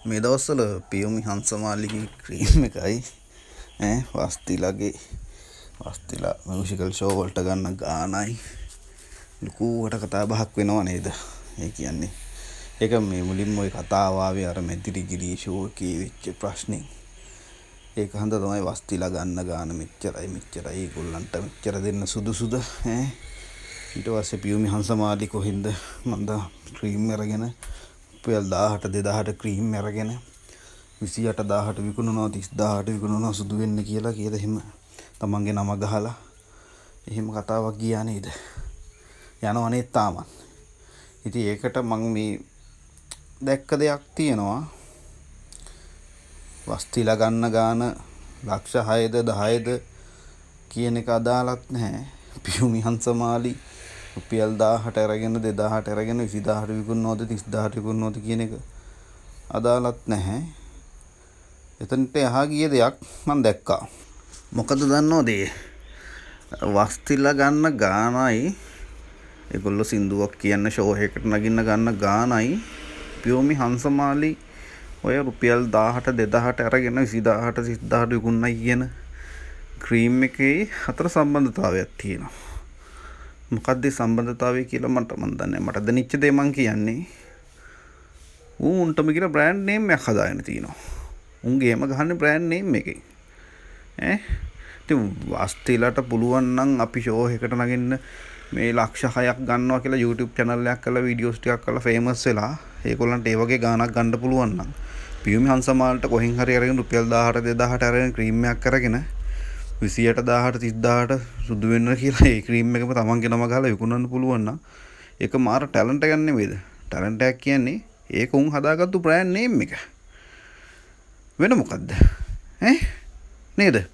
මේ දවස්වල පියුමි හංසමාලිගේ ක්‍රීම් එකයි ඈ වස්තිලගේ වස්තිලා මියුසිකල් ෂෝ වලට ගන්න ගානයි ලොකුවට කතා බහක් වෙනව නේද? ඒ කියන්නේ ඒක මේ මුලින්ම ඔය කතාව ආවේ අර මැදිරිගිරිය ෂෝ එකේ වෙච්ච ප්‍රශ්නේ. ඒක හන්ද තමයි වස්තිලා ගන්න ගාන මෙච්චරයි මෙච්චරයි ඒගොල්ලන්ට මෙච්චර දෙන්න සුදුසුද ඈ. ඊට පස්සේ පියුමි හංසමාලි කොහෙන්ද මන්දා ක්‍රීම් අරගෙන රුපියල් 1000ට 2000ට ක්‍රීම් අරගෙන 28,000ට විකුණනවා 30,000ට විකුණනවා සුදු වෙන්න කියලා කියලා එහෙම තමන්ගේ නම ගහලා එහෙම කතාවක් ගියා නේද? යනවා නේද තාමත්? ඉතින් ඒකට මං මේ දැක්ක දෙයක් තියෙනවා. වස්තිලා ගන්න ගාන ලක්ෂ 6ද 10ද කියන එක අදාළත් නැහැ. පියුමි හංසමාලි රුපියල් 1000ට අරගෙන 2000ට අරගෙන 20,000ට විකුණනවද 30,000ට විකුණනවද කියන එක අදාළත් නැහැ. එතනට එහා ගිය දෙයක් මං දැක්කා. මොකද දන්නවද ඒ වස්තිලා ගන්න ගානයි ඒගොල්ලෝ සින්දුවක් කියන්න ෂෝ එකකට නගින්න ගන්න ගානයි පියුමි හංසමාලි ඔය රුපියල් 1000ට 2000ට අරගෙන 20,000ට 30,000ට විකුණනයි කියන ක්‍රීම් එකේ අතර සම්බන්ධතාවයක් තියෙනවා. මොකක්ද ඒ සම්බන්ධතාවය කියලා මට මන් දන්නේ නැහැ. මට දැනෙච්ච දේ මං කියන්නේ. ඌ උන්ටම කියලා බ්‍රෑන්ඩ් නේම් එකක් හදාගෙන තියෙනවා. උන් ගේම ගහන්නේ බ්‍රෑන්ඩ් නේම් එකෙන්. ඈ ඉතින් වස්තිලට පුළුවන් නම් අපි ෂෝ එකකට නගින්න මේ ලක්ෂ 6ක් ගන්නවා කියලා YouTube channel එකක් කරලා වීඩියෝස් ටිකක් කරලා ෆේමස් වෙලා ඒගොල්ලන්ට ඒ වගේ ගාණක් ගන්න පුළුවන් නම් පියුමි හංසමාලට කොහෙන් හරි අරගෙන රුපියල් 1000ට 2000ට අරගෙන ක්‍රීම් එකක් අරගෙන 28,000ට 30,000ට සුදු වෙන්න කියලා ඒ ක්‍රීම් එකම තමන්ගේ නම ගහලා විකුණන්න පුළුවන් නම් ඒක මාර ටැලන්ට් එකක් නෙමෙයිද? ටැලන්ට් එකක් කියන්නේ ඒක උන් හදාගත්තු බ්‍රෑන්ඩ් නේම් එක. වෙන මොකද්ද? ඈ නේද?